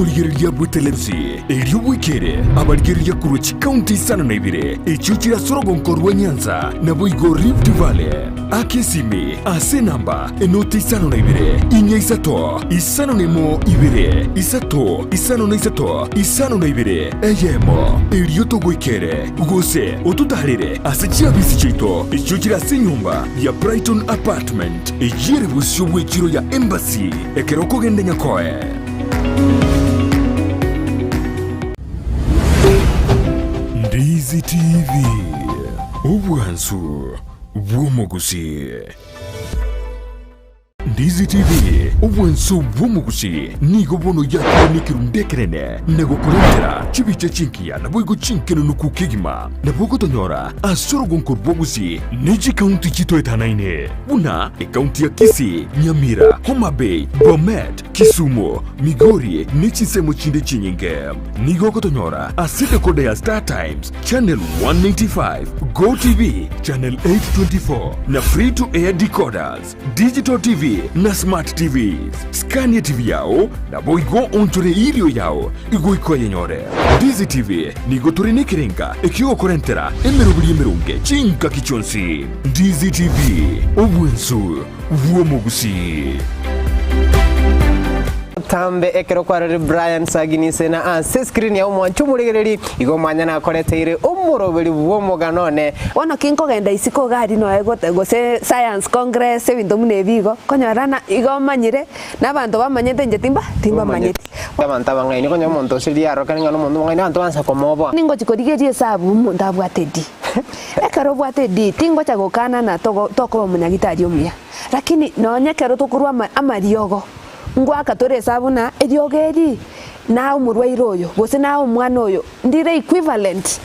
Omorigereria bw'etelebisi erio bwekere abarigereria korwa chikaunti 52 echio chire ase orogonko rwa Nyanza naboigo Rift Valley. Aka esimi ase enamba enoti 52 4 3 51 2 3 53 52 eyemo erio togoikere gose ototarere ase chiabisi chiaito echio chire ase enyomba ya Brighton Apartment eyio ere bosio bw'echiro ya Embassy ekero okogenda Nyakoe. Ndizi TV, obwansu bw'omogusii. Ndizi TV, obwansu bw'omogusii, nigo bono yakire nekerundu ekenene na gokorentera chibicha chingiya naboigo chinkenenuku kegima. Nabo ogotonyora ase orogonko rwa Gusii ne chikaunti chitoetanaine buna ekaunti ya Kisii, Nyamira, Homa Bay, Bomet, Kisumu, Migori ne chinsemo chinde chinyinge. Nigo ogotonyora ase decoder ya Star Times, Channel 185, Go TV, Channel 824 na Free to Air decoders, Digital TV na Smart TVs. Scan TV yao naboigo onchore erio yao igoika oyenyore. Ndizi TV nigo tore nekerenga ekiogokorentera emeroberi emeronge chingaki chionsi. Ndizi TV, obwensu bw'omogusii. Tambe ekero kwarorire Brian Saginise na ase screen yao omwanche omoregereri igo omanye nakoreteire omoroberi bw'omogano one. Bono ki nkogenda isiko iga aria noe gote gose science congress ebinto buna ebi igo, okonyora na igo omanyire, na abanto bamanyete inche timba timbamanyeti. Abanto abang'aini konya omonto ase riarokani ng'a nomonto omong'aini abanto bansa komoboa. Ningochi korigeria esabu omonto abwate D. Ekero obwate D, tingocha gokana na togo tokoba omonyagitari omuya, lakini nonye ekero tokorwa ama amariogo, ngoaka tore esabu na eriogo eri naye omorwaire oyo, gose naye omwana oyo, ndire equivalent.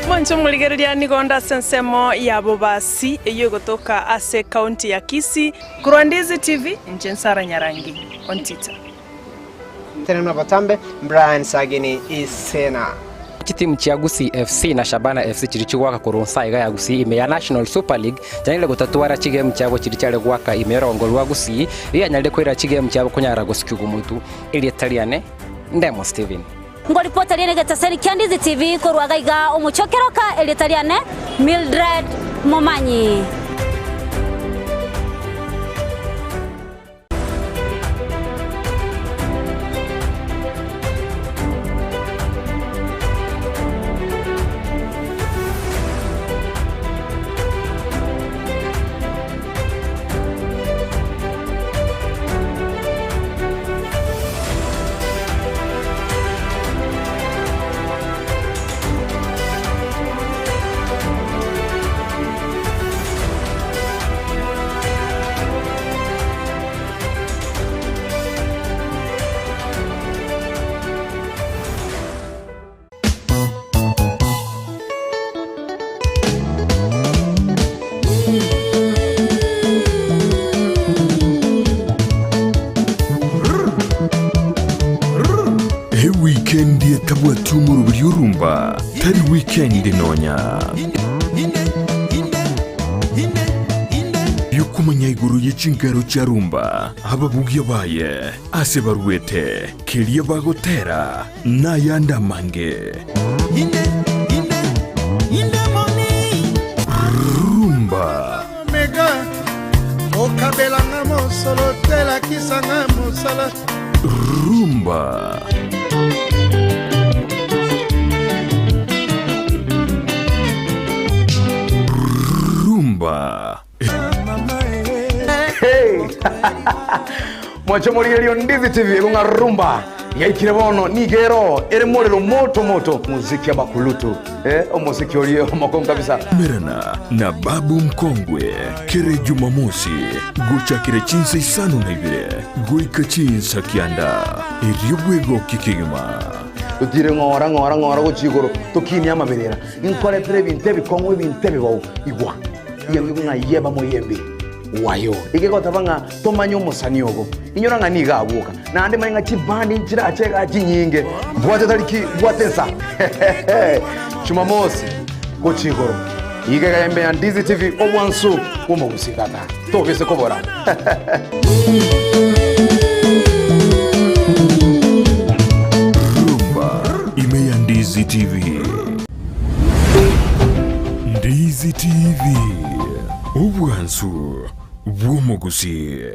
Mwanche omorigereria nigo onde ase ensemo ya Bobasi eyio egotoka ase ekaunti ya Kisii. Korwa Ndizi TV, inche Nsara Nyarangi, Ontita. Tenena botambe, Brian Sagini Isena. Chitimu chia Gusii FC na Shabana FC chiria chigoaka korwa nsa iga ya Gusii ime ya National Super League chianyarire gotatwara chigemu chiabo chiria chiare goaka ime y'orongo rwa Gusii rianyarire koira chigemu chiabo konyara gosikigwa motu. Erieta riane Ndemo Steven. Ngoripota riane egetaseri kia Ndizi TV korwa gaiga omochie o Keroka erieta riane Mildred Momanyi. Ewikendi etabwati omoroberi orumba tari wikendi nonya. Biokomanya igoro ye chinkero chia rumba, ababugia baye, ase baruete, keria bagotera, nayande amange. Rumba. Rumba. Rumba. Hey! Mwanche omorigereria o Ndizi TV ekong'a rumba. Yaikire bono nigo ero ere morero moto moto. Muziki amakulutu eh, omosiki oria omokong'u kabisa. Merana na Babu Mkongwe kere Jumamosi gochakera chinsa isano na ibere goika chinsa kianda, erio bwegokie kegima. Totire ng'ora ng'ora ng'ora gochia igoro tokinie amaberera inkoretere ebinto ebikong'u ebinto ebibou igwa iyamigwe ng'a yeba moyembe wayo egegoteba ng'a Tomanye omosani obo. Inyora ng'a nigo agwoka. Naende manye ng'a chibandi nchirache igaa chinyinge. Bwate tariki, bwate ensa. Jumamosi, gochia igoro. Iga iga embe ya Ndizi TV, obwansu bw'omogusii tata. Tobise kobora. Rumba ime ya Ndizi TV. Ndizi TV, obwansu bw'omogusii.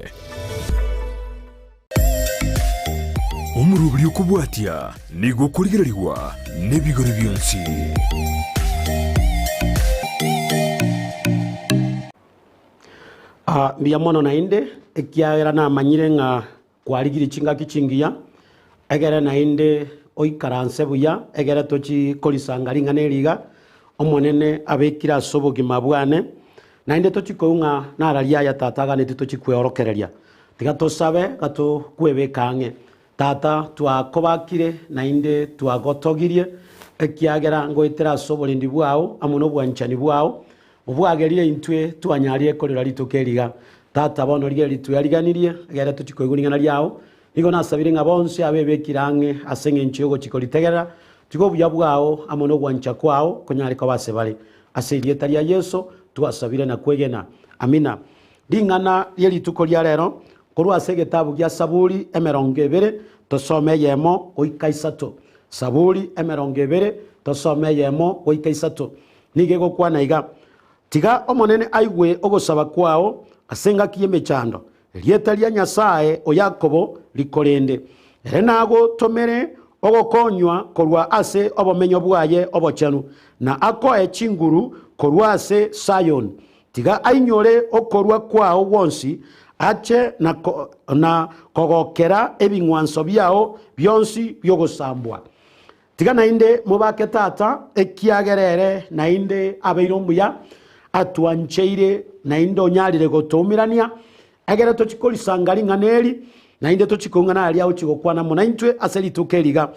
Omoroberi okobwatia nigo okorigererigwa nebigori bionsi. Ah, mbuya mono naende, ekiagera namanyire ng'a kwarigirie chingaki chingiya, egere naende oikaranse buya, egere tochi korisanga ring'ana eri iga, Omonene abekire ase obogima bwane, Naende tochie koigwa ng'a nararia aya Tata aganetie tochie kweorokereria. Tiga tosabe gatokwebeka ang'e. Tata, twakobakire naende twagotogirie, ekiagera ngoetera ase oborendi bwao amo nobwanchani bwao, obwagerire intwe twanyarire korera rituko eri iga. Tata, bono rigereria tweariganirie, egere tochie koigwa ring'ana riao. Nigo nasabire ng'a bonsi abebekire ang'e ase engencho y'ogochia koritegerera, tiga obuya bwao amo nogwancha kwao konyare koba asebare. Ase erieta ria Yeso twasabire na kwegena. Amina. Ring'ana rie rituko ria rero korwa ase egetabu gia Saburi emerongo ebere tosome eyemo goika isato. Saburi emerongo ebere tosome eyemo goika isato. Nigo egokwana iga, Tiga Omonene aigwe ogosaba kwao ase engaki y'emechando, Erieta ria Nyasae o Yakobo rikorende. Ere nagotomere ogokonywa korwa ase obomenyo bwaye obochenu, na akoe chinguru korwa ase Sayoni. Tiga ainyore okorua kwao gwonsi, ache na kogokera ebing'wanso biao bionsi bi'ogosambwa. Tiga naende mobake Tata, ekiagera ere naende abeire omuya, atwancheire, naende onyarire gotoumerania, egere tochie korisanga ring'ana eri, naende tochie koung'ana aria agochia gokwana amo naintwe ase rituko eri iga.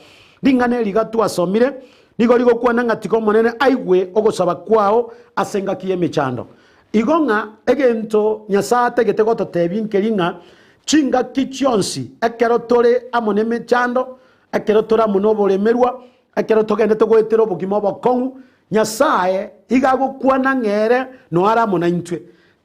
Ring'ana eri iga twasomire, nigo rigokwana ng'a tiga Omonene aigwe ogosaba kwao ase engaki y'emechando. Igo ng'a egento Nyasae atagete gototebia nkeri ng'a chingaki chionsi ekero tore amo nemechando, Ekero tore amo noboremerwa, ekero togendete goetera obogima obokong'u, Nyasae iga agokwana ng'a ere noare amo naintwe.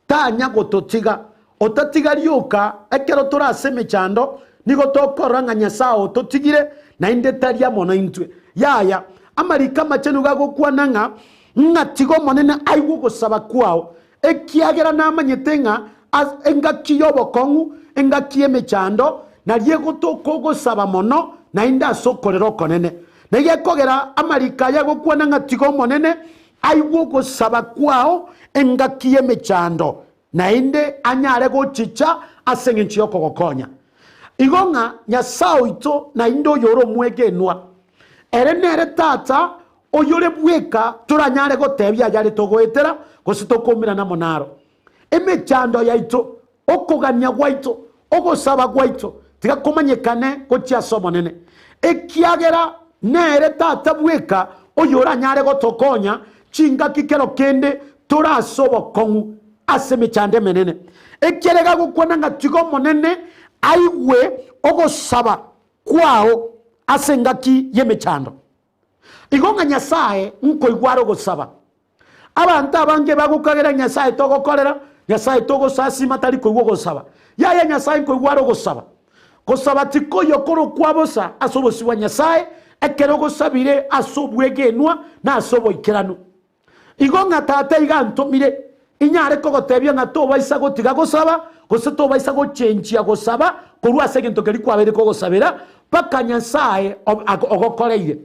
Tanya gototiga. Otatiga rioka ekero tore ase emechando, nigo tokorora ng'a Nyasae ototigire naende tari amo naintwe. Yaya, amariko amachenu iga agokwana ng'a, ng'a tiga Omonene aigwe ogosaba kwao, Ekiagera namanyete ng'a ase engaki y'obokong'u, engaki y'emechando, nario egotoka ogosaba mono, naende ase okorera okonene. Na gekogera amariko aya agokwana ng'a tiga Omonene aigwe ogosaba kwao engaki y'emechando, naende anyare gochicha ase engencho y'okogokonya. Igo ng'a Nyasae oito naende oyore omwegenwa, ere nere Tata Oyore bweka toranyare gotebia ayare togoetera gose tokoumerana amo naro. Emechando yaito, okogania gwaito, ogosaba gwaito tiga komanyekane gochia ase Omonene, ekiagera nere Tata bweka oyoranyare gotokonya chingaki kero kende tore ase obokong'u ase emechando emenene. Ekiagera iga agokwana ng'a tiga Omonene aigwe ogosaba kwao ase engaki y'emechando. Igo ng'a Nyasae nkoigwa are ogosaba. Abanto abange bagokagera Nyasae togokorera, Nyasae togosasima tari koigwa ogosaba. Yaya Nyasae nkoigwa are ogosaba. Gosaba tikoiyo kore okwa bosa ase obosio bwa Nyasae ekero ogosabire ase obwegenwa na ase oboikeranu. Igo ng'a Tata iga antomire, inyare kogotebia ng'a tobaisa gotiga gosaba, gose tobaisa gochenchia gosaba korwa ase egento keria kwabeire kogosabera, mpaka Nyasae ogokoreire.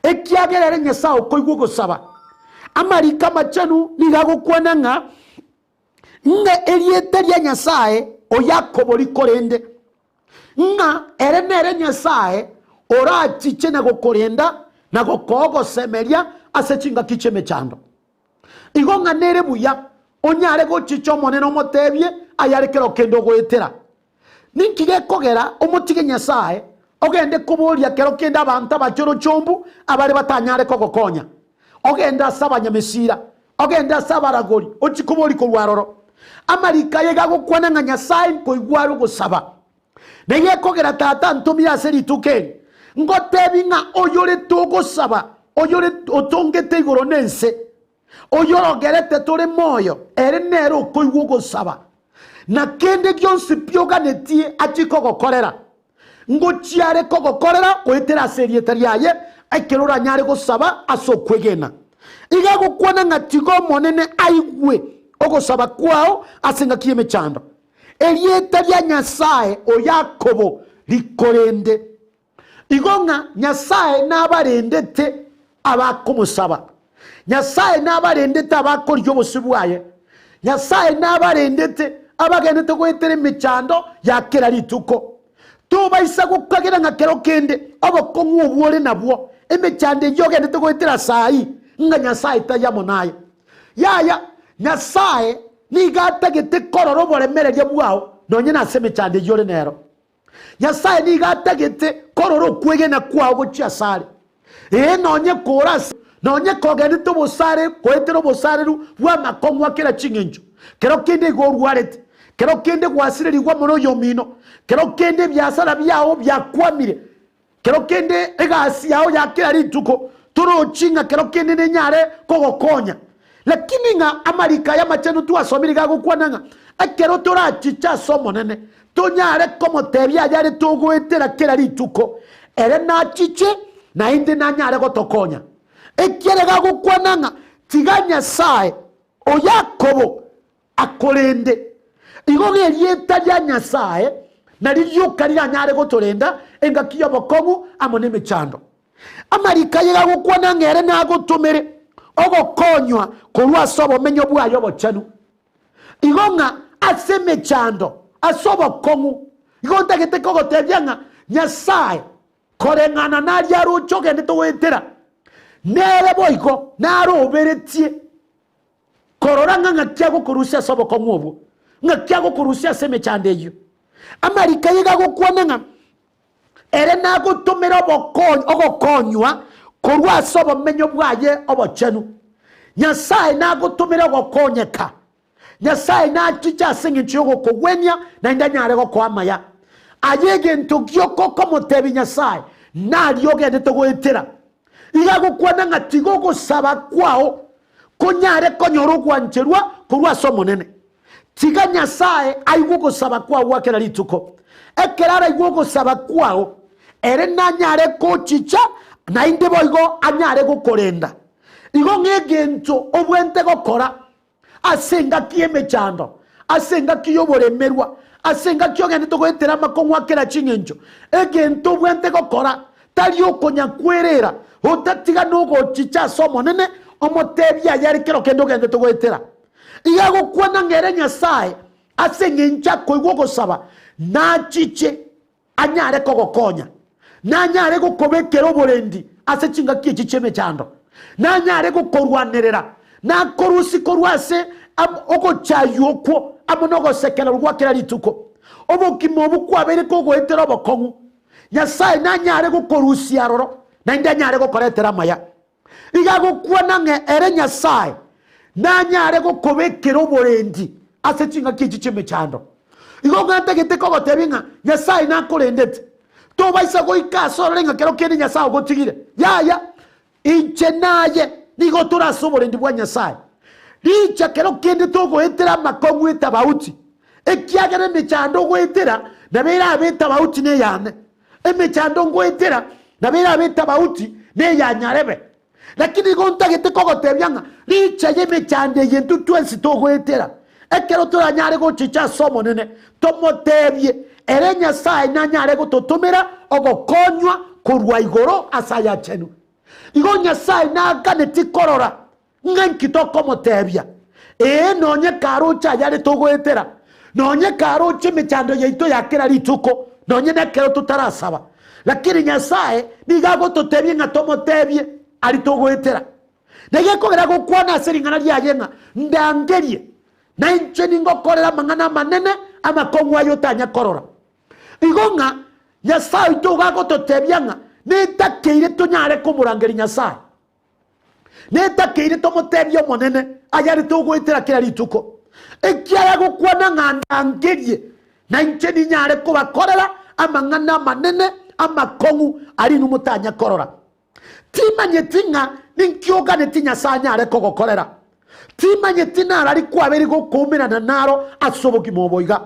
Ekiagera ere Nyasae okoigwa ogosaba. Amariko amachenu nigo agokwana ng'a ng'a erieta ria Nyasae o Yakobo rikorende, ng'a ere nere Nyasae. orachiche na gokorenda na gokoa ogosemeria ase chingaki chi'emechando. Igo ng'a nere buya onyare gochicha Omonene omotebie ayare kero kende ogoetera. Ninki gekogera omotige Nyasae ogende koboria kero kende abanto abachorochombu abare batanyare kogokonya? Ogende ase abanyamesira, ogende ase abaragori, ochie koboria korwa aroro. Amariko aya iga agokwana ng'a Nyasae nkoigwa are ogosaba. Na gekogera Tata antomire ase rituko eri, ngotebi ng'a oyore togosaba, oyore otongete igoro na ense, oyorogerete tore moyo, ere nere okoigwa ogosaba, na kende gionsi pi oganetie achie kogokorera. Ngochia are kogokorera goetera ase erieta riaye, ekero oranyare gosaba ase okwegena. Iga agokwana ng'a tiga Omonene aigwe ogosaba kwao ase engaki y'emechando. Erieta ria Nyasae o Yakobo rikorende. Igo ng'a Nyasae nabarendete abakomosaba. Nyasae nabarendete abakorigia obosio bwaye. Nyasae nabarendete abagenderete goetera emechando ya kera rituko. Tobaisa gokagera ng'a kero kende obokong'u obwo ore nabwo, emechando eyio ogenderete goetera saii, ng'a Nyasae tari amo naye. Yaya, Nyasae nigo atagete korora oboremereria bwao nonye nase emechando eyio ore nero. Nyasae nigo atagete korora okwegena kwao gochia asare. Ee, nonye kore ase nonye kogenderete obosare goetera obosareru bw'amakong'u a kera ching'encho, kero kende igo orwarete, kero kende gwasirerigwe amo noyomino, kero kende ebiasara biao biakwamire, Kero kende egasi yao ya kera rituko torochi ng'a kero kende nenyare kogokonya. Lakini ng'a amariko aya amachenu twasomire iga agokwana ng'a ekero torachiche ase Omonene tonyare komotebia ayare togoetera kera rituko, ere nachiche naende nanyare gotokonya. Ekiagera iga agokwana ng'a tiga Nyasae o Yakobo Akorende, igo ng'erieta ria Nyasae nario rioka riranyare gotorenda engaki y'obokong'u amo nemechando. Amariko aye gagokwana ng'a ere nagotomere ogokonywa korwa ase obomenyo bwaye obochenu. Igo ng'a ase emechando, ase obokong'u, igo ntagete kogotebia ng'a Nyasae koreng'ana naria aroche ogendete goetera, nere boigo naroberetie Korora ng'a ng'aki agokorusia ase obokong'u obwo, ng'aki agokorusia ase emechando eyio. Amariko aye gagokwana ng'a ere nagotomere ogokonywa korwa ase obomenyo bwaye obochenu. Nyasae nagotomere ogokonyeka. Nyasae nachiche ase engencho y'ogokogwenia naende anyare gokoa amaya. Aye egento gioka okomotebia Nyasae naria ogendete goetera. Iga agokwana ng'a tiga ogosaba kwao konyare konyora ogwancherwa korwa ase Omonene. Tiga Nyasae aigwe ogosaba kwao gwa kera rituko. Ekero araigwe ogosaba kwao, ere nanyare gochicha naende boigo anyare gokorenda. Igo ng'egento obwente gokora Ase engaki y'emechando, ase engaki y'oboremerwa, ase engaki ogenderete goetera amakong'u a kera ching'encho, egento obwenerete gokora tari okonyakwerera, otatiga nogochicha ase Omonene, omotebie ayare kero kende ogenderete goetera. Iga agokwana ng'a ere Nyasae, ase eng'encho akoigwa ogosaba, nachiche. anyare kogokonya, nanyare gokobekera oborendi ase chingaki echi chi'emechando, nanyare gokorwanerera, nakorusie korwa ase ogochaywa okwo amo nogosekererwa gwa kera rituko. Obogima obwo kwabeire kogoetera obokong'u, Nyasae nanyare gokorusia aroro, naende anyare gokoretera amaya. Iga agokwana ng'a ere Nyasae nanyare gokobekera oborendi ase chingaki echi chi'emechando. Igo ng'a ntagete kogotebia ng'a Nyasae nakorendete. Tobaisa goika ase orore ng'a kero kende Nyasae ogotigire. Yaya, inche naye nigo tore ase oborendi bwa Nyasae. Richa kero kende togoetera amakong'u etabauti, ekiagera emechando ogoetera nabo erabe etabauti neyane. Emechando ngoetera nabo erabe etabauti neya nyarebe. Lakini igo ntagete kogotebia ng'a richa y'emechando eye intwe twensi togoetera, ekero toranyare gochicha ase Omonene, tomotebie, ere Nyasae nanyare gototomera ogokonywa korwa igoro ase ayachenu. Igo Nyasae naganetie korora Ng'a inki tokomotebia? Ee, nonye karoche ayare togoetera, nonye karoche emechando yaito ya kera rituko, nonye nekero totarasaba. Lakini Nyasae nigo agototebia ng'a tomotebie aria togoetera. Na gekogera gokwana ase ring'ana riaye ng'a ndangerie, na inche ningokorere amang'ana amanene amakong'u aya otanya korora. Igo ng'a Nyasae oito igo agototebia ng'a netakeire tonyare komorangeria Nyasae. Netakeire tomotebie Omonene ayare togoetera kera rituko, ekiagera agokwana ng'a ndangerie, na inche ninyare kobakorera amang'ana amanene amakong'u aria inwe motanya korora. Timanyeti ng'a ninki oganeti Nyasae anyare kogokorera. Timanyeti narari kwabeire gokoumerana naro ase obogima obo iga.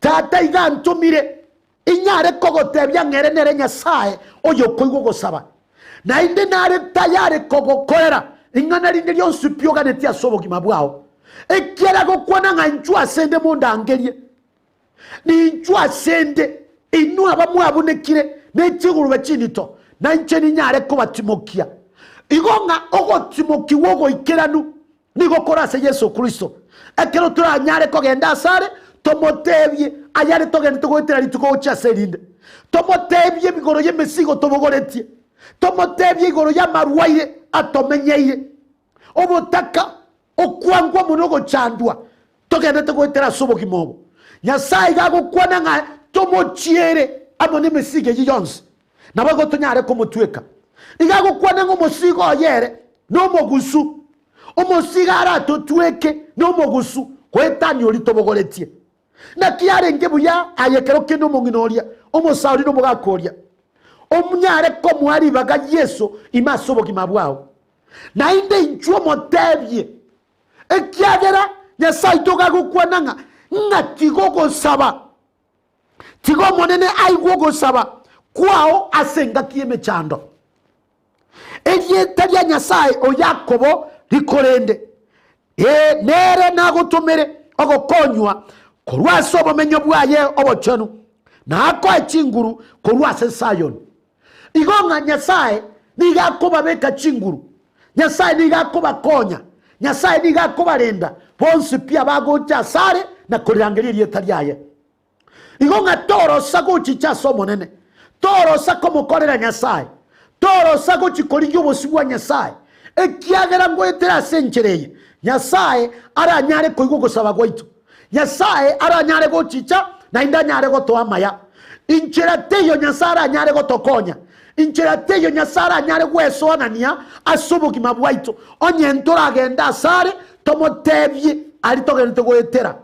Tata iga antomire Inyare kogotebia ng'a ere nere Nyasae oyokoigwa ogosaba, naende nare tayare kogokorera ring'ana rinde rionsi pi oganetie ase obogima bwao, ekiagera gokwana ng'a inchuo asende mondangerie, ninchuo asende inwe aba mwabunekire ne chigurube chindito, na inche ninyare kobatimokia. Igo ng'a ogotimokigwa ogoikeranu Nigo kore ase Yeso Kristo. Ekero toranyare kogenda asare, tomotebie ayare togendete goetera rituko gochia ase erinde. Tomotebie igoro y'emesigo tobogoretie. Tomotebie igoro y'amarwaire atomenyeire. Obotaka, okwangwa mono ogochandwa togendete goetera ase obogima obo. Nyasae iga agokwana ng'a tomochiere amo nemesigo eyio yonsi. Naboigo tonyare komotweka. Iga agokwana ng'a omosigo oye ere nomogusu. Omosigo aratotweke nomogusu goetania oria tobogoretie. Naki yarenge buya aye ekero kende omong'ina oria, omosauri na omogaka oria, onyare komoa ribaga Yeso ime ase obogima bwao. Naende inchuo omotebie, ekiagera Nyasae oito iga agokwana ng'a, ng'a tiga ogosaba, tiga Omonene aigwe ogosaba kwao ase engaki y'emechando. Erieta ria Nyasae o Yakobo rikorende, ee, nere nagotomere ogokonywa korwa ase obomenyo bwaye obochenu, na akoe chinguru korwa ase Sayoni. Igo ng'a Nyasae nigo akobabeka chinguru, Nyasae nigo akobakonya, Nyasae nigo akobarenda bonsi pi abagocha asare na korirangeria erieta riaye. Igo ng'a torosa gochicha ase Omonene, torosa komokorera Nyasae, torosa gochi korigia obosio bwa Nyasae, ekiagera ngoetera ase enchera eye Nyasae aranyare koigwa ogosaba gwaito, Nyasae aranyare gochicha naende anyare gotoa amaya. Inchera teiyo Nyasae aranyare gotokonya, inchera teiyo Nyasae aranyare gwesoanania ase obogima bwaito, onye ntoragende asare tomotebie aria togenderete goetera.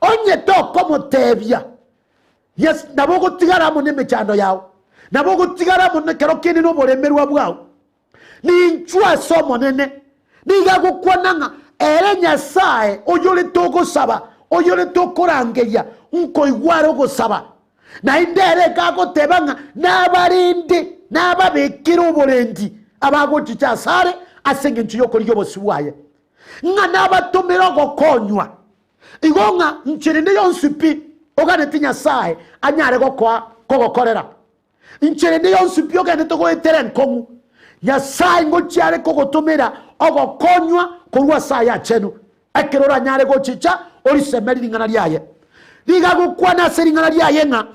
Onye tokomotebia, Yes, nabo ogotigara amo nemechando yao, nabo ogotigara amo nekero kende noboremerwa bwao. Ninchwe ase Omonene, nigo agokwana ng'a ere Nyasae oyorete ogosaba, oyorete okorangeria, nkoigwa are ogosaba. Naende ere iga agoteba ng'a nabarende, nababekere oborendi abagochicha asare ase engencho y'okorigia obosio bwaye. Ng'a nabatomere ogokonywa. Igo ng'a nchera ende yonsi pi oganeti Nyasae anyare gokoa kogokorera. Nchera ende yonsi pi ogenete goetera enkong'u, Nyasae ngochia are kogotomera ogokonywa korwa ase aye achenu, ekero oranyare gochicha orisemeri ring'ana riaye. Nigo agokwana ase ring'ana riaye ng'a,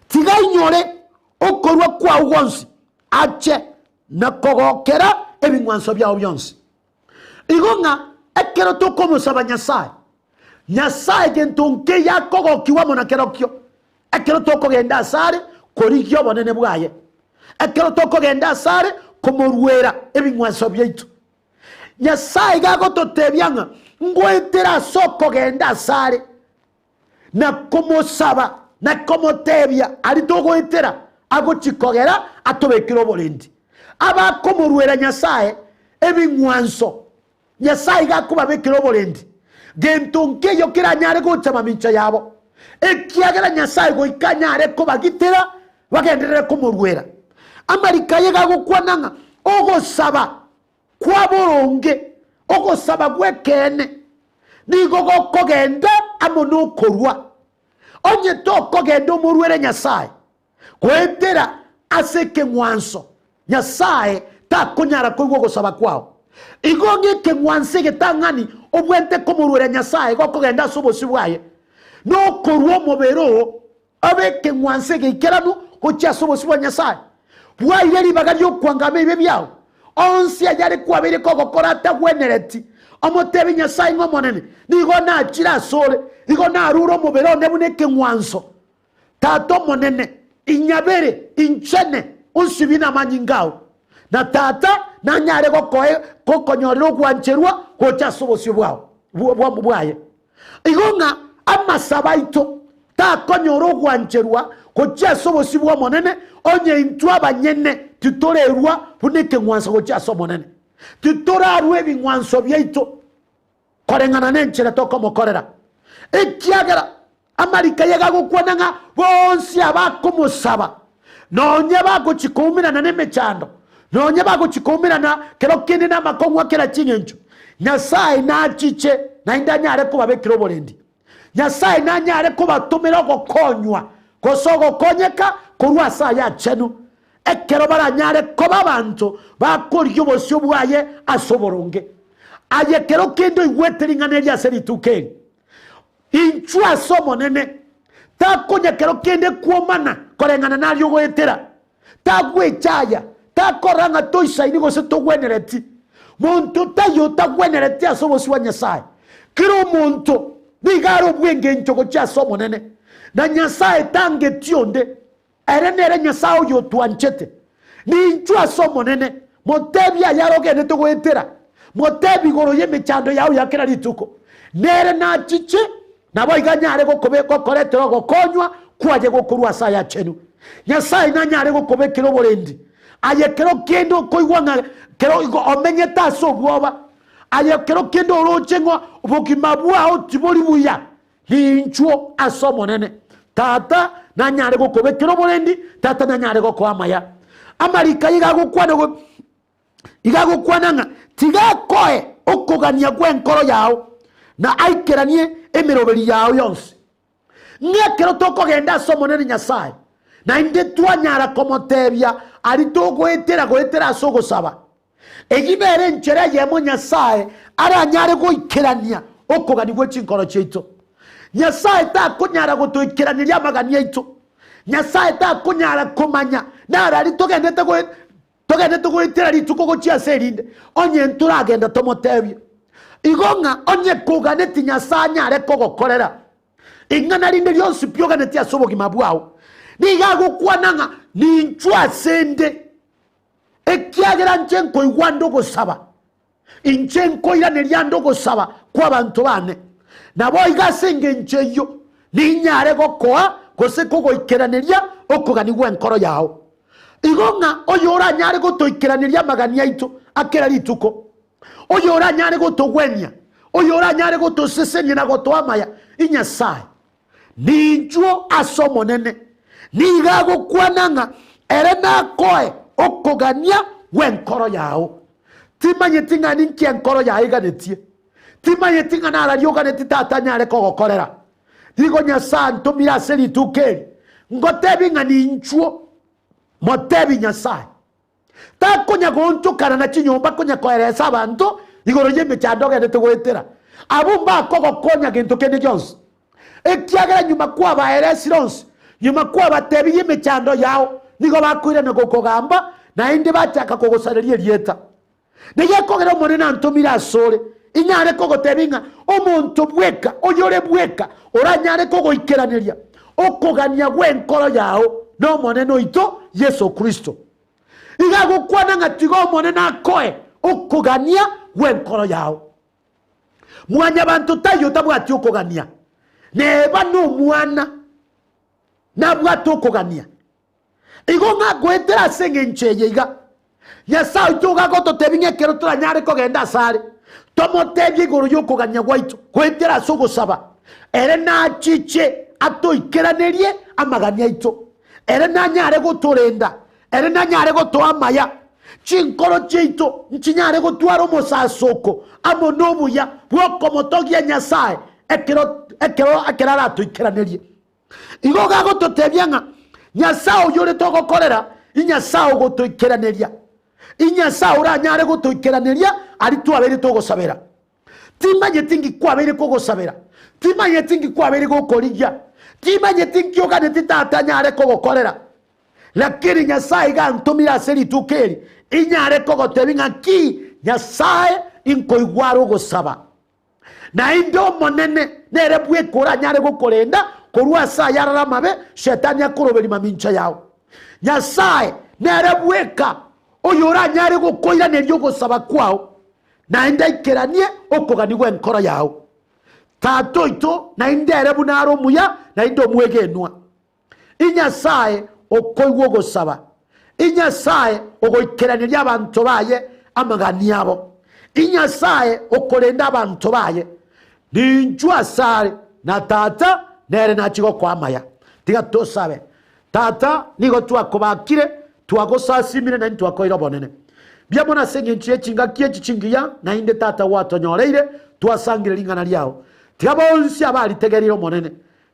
Tiga inyore okorua kwao gwonsi, ache na kogokera ebing'wanso biao bionsi. Igo ng'a ekero tokomosaba Nyasae, Nyasae gento nkeiyo akogokigwa amo na kerokio, ekero tokogenda asare korigia obonene bwaye, ekero tokogenda asare komoruera ebing'wanso biaito. Nyasae iga agototebia ng'a ngoetera ase okogenda asare na komosaba na komotebia aria togoetera agochia kogera atobekere oborendi. Abakomoruera Nyasae ebing'wanso, Nyasae iga akobabekera oborendi. Gento nkeiyo keranyare gocha mamincha yabo, ekiagera Nyasae goika anyare kobagitera bagenderere komoruera. Amariko aye iga agokwana ng'a ogosaba kwa boronge, ogosaba gw'ekeene, nigo gokogenda amo nokorua. Onye tokogenda omoruere Nyasae goetera ase ekeng'wanso, Nyasae takonyara koigwa ogosaba kwao. Igo ng'a ekeng'wanso egetang'ani obwente komoruera Nyasae gokogenda ase obosio bwaye, nokorua omobere oo obe ekeng'wanso egeikeranu. gochia ase obosio bwa Nyasae? Bwaeire ribaga ri'okwangama ebibe biao onsi ayare kwabeire kogokora atagwenereti. Omotebi Nyasae ng'a Omonene, nigo nachire asore, igo narure omobere one buna ekeng'wanso. Tata Omonene, inyabere, inchene, onsibie namanyinga ao, na Tata nanyare gokoe gokonyorera ogwancherwa gocha ase obosio bwao bwaye. Igo ng'a amasabo aito takonyora ogwancherwa gochia ase obosio bw'Omonene, onye intwe abanyene titorerua buna ekeng'wanso gochia ase Omonene. Titorarua ebing'wanso biaito koreng'ana nenchera tokomokorera, ekiagera amariko aye gagokwana ng'a bonsi abakomosaba, nonye bagochia koumerana nemechando, nonye bagochia koumerana kero kende namakong'u a kera ching'encho, Nyasae nachiche naende anyare kobabekera oborendi. Nyasae nanyare kobatomera ogokonywa gose ogokonyeka korwa ase aye achenu, ekero baranyare koba abanto bakorigia obosio bwaye ase oboronge. Aye kero kende oigwete ring'ana eri ase rituko eri, inchwe ase Omonene, takonya kero kende kwomana koreng'ana naria ogoetera, tagwechaya, takorora ng'a toisaini gose togwenereti. Monto taiyo otagwenereti ase obosio bwa Nyasae. Kera omonto nigo are obw'engencho gochia ase Omonene, na Nyasae tangeti onde. Ere nere Nyasae oyotwanchete. Ninchwe ase Omonene, motebie ayare ogendete goetera, motebie igoro y'emechando yao ya kera rituko. Nere nachiche, naboigo anyare gokobe gokoretera ogokonywa kwaye gokorwa ase ayachenu. Nyasae nanyare gokobekera oborendi. Aye kero kende okoigwa ng'a kero igo omenyete ase obwoba, aye kero kende oroche ng'a obogima bwao tibori buya, Ninchwo ase Omonene, Tata nanyare gokobekera oborendi, Tata nanyare gokoa amaya. Amariko aya iga agokwana go iga agokwana ng'a tiga akoe okogania gw'enkoro yao, na aikeranie emeroberi yao yonsi. Ng'a ekero tokogenda ase Omonene Nyasae, naende twanyara komotebia aria togoetera goetera ase ogosaba, Eyio nere enchera eyemo Nyasae aranyare goikerania okogania gwe chinkoro chiaito. Nyasae takonyara gotoikeraneria amagani aito. Nyasae takonyara komanya narari togendete goe togendete goetera rituko gochia ase erinde, onye ntoragenda tomotebie. Igo ng'a onye koganeti Nyasae anyare kogokorera ing'ana rinde rionsi pi oganeti ase obogima bwao, nigo agokwana ng'a ninchwe ase nde. Ekiagera inche nkoigwa ande ogosaba, inche nkoiraneria ande ogosaba kw'abanto baane. Naboigo ase engencho eyio ninyare gokoa gose kogoikeraneria okogania gw'enkoro yao. Igo ng'a oyoranyare gotoikeraneria amagani aito a kera rituko, oyoranyare gotogwenia, oyoranyare gotosesenia na gotoa amaya, Inyasae. Ninchwo ase Omonene, nigo agokwana ng'a ere nakoe okogania gw'enkoro yao. Timanyeti ng'a ninki enkoro yao eganetie, timanyeti ng'a nararia oganetie Tata anyare kogokorera. Nigo Nyasae antomire ase rituko eri, ngotebie ng'a ninchwo, motebie Nyasae. Takonya goonchokana na chinyomba konya koeresa abanto igoro y'emechando ogendete goetera. Abwo mbakogokonya gento kende gionsi, ekiagera nyuma kwabaeresire onsi, nyuma kwabatebirie emechando yao, nigo bakoirana gokogamba, naende bachaka kogosareria erieta. Nigo ekogera Omonene antomire asore, inyare kogotebia ng'a omonto bweka, oyore bweka, oranyare kogoikeraneria okogania gw'enkoro yao n'Omonene oito Yeso Kristo. Iga agokwana ng'a tiga Omonene akoe okogania gw'enkoro yao. Mwanyabanto taiyo otabwati okogania, neba nomwana nabwate okogania. Igo ng'a goetera ase engencho eye iga, Nyasae oito igo agototebia ng'a ekero toranyare kogenda asare, tomotebie igoro y'okogania gwaito goetera ase ogosaba, ere nachiche atoikeranerie amagani aito, ere nanyare gotorenda, ere nanyare gotoa amaya, chinkoro chiaito nchinyare gotwara omosasoko amo nobuya bw'okomotogia Nyasae ekero ekero ekero aratoikeranerie. Igo gagototebia ng'a Nyasae oyio ore togokorera, inyasae ogotoikeraneria, inyasae oranyare gotoikeraneria aria twabeire togosabera. Timanyeti nki kwabeire kogosabera, timanyeti nki kwabeire gokorigia, timanyeti nki oganeti Tata anyare kogokorera. Lakini Nyasae iga antomire ase rituko eri, inyare kogotebia ng'a ki Nyasae inkoigwa are ogosaba. Naende Omonene nere bweka oranyare gokorenda korwa ase ayarare amabe Shetani akoroberia mamincha yao. Nyasae nere bweka oyoranyare gokoiraneria ogosaba kwao, naende aikeranie okogania gw'enkoro yao. Tata oito naende ere buna are omuya naende omwegenwa. Inyasae okoigwa ogosaba, Inyasae ogoikeraneria abanto baye amagani abo, Inyasae okorenda abanto baye. Ninchwe asare, na Tata nere nachie gokoa amaya. Tiga tosabe. Tata, nigo twakobakire, twagosasimire naende twakoeire obonene. Mbuya mono ase engencho ye chingaki echi chingiya, naende Tata gwatonyoreire, twasangire ring'ana riao. Tiga bonsi abaritegereire Omonene,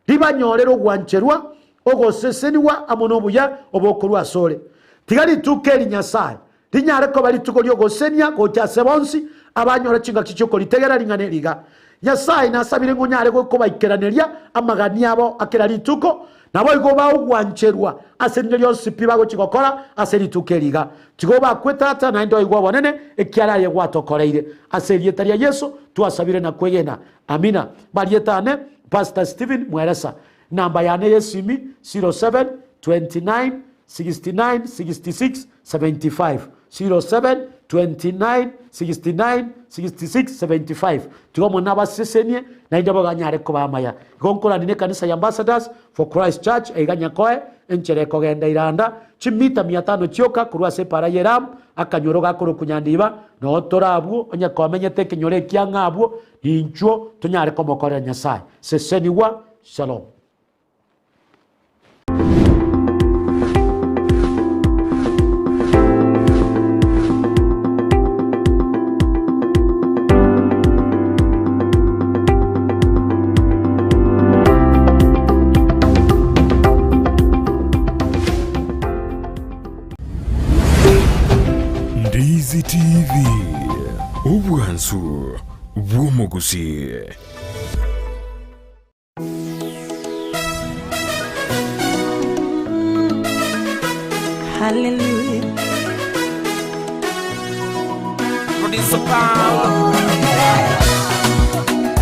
ribanyorere ogwancherwa, ogosesenigwa amo nobuya obokorwa asore. Tiga rituko eri, Nyasae, rinyare koba rituko ri'ogosenia gocha ase bonsi abanyora chingaki chi'okoritegera ring'ana eri iga. Nyasae, nasabire ng'a onyare kobaikeraneria amagani abo a kera rituko, naboigo bae ogwancherwa ase rinde rionsi pi bagochia gokora ase rituko eri iga. Tiga obakwe, Tata, naende oigwe obonene, ekiagera aye gwatokoreire. Ase erieta ria Yeso twasabire na kwegena. Amina. Marieta ane Pastor Stephen Mweresa. Namba yane y'esimi 07 29 69 66 75 07 29 69 66 75 Tiga Omonene abasesenie naende bobe anyare koba amaya. Igo nkoranie nekanisa ya Ambassadors for Christ Church eiga Nyakoe enchera ekogenda Iranda chimita mia tano chioka korwa ase epara y'Eramu akanyoro gakorokwa Nyandiba noo tore abwo onye komenyete ekenyoro ekiang'e abwo Inchuo tonyare komokorera Nyasae. Sesenigwa. Shalom. Ndizi TV, obwansu bw'omogusii. Hallelujah. Producer Paul.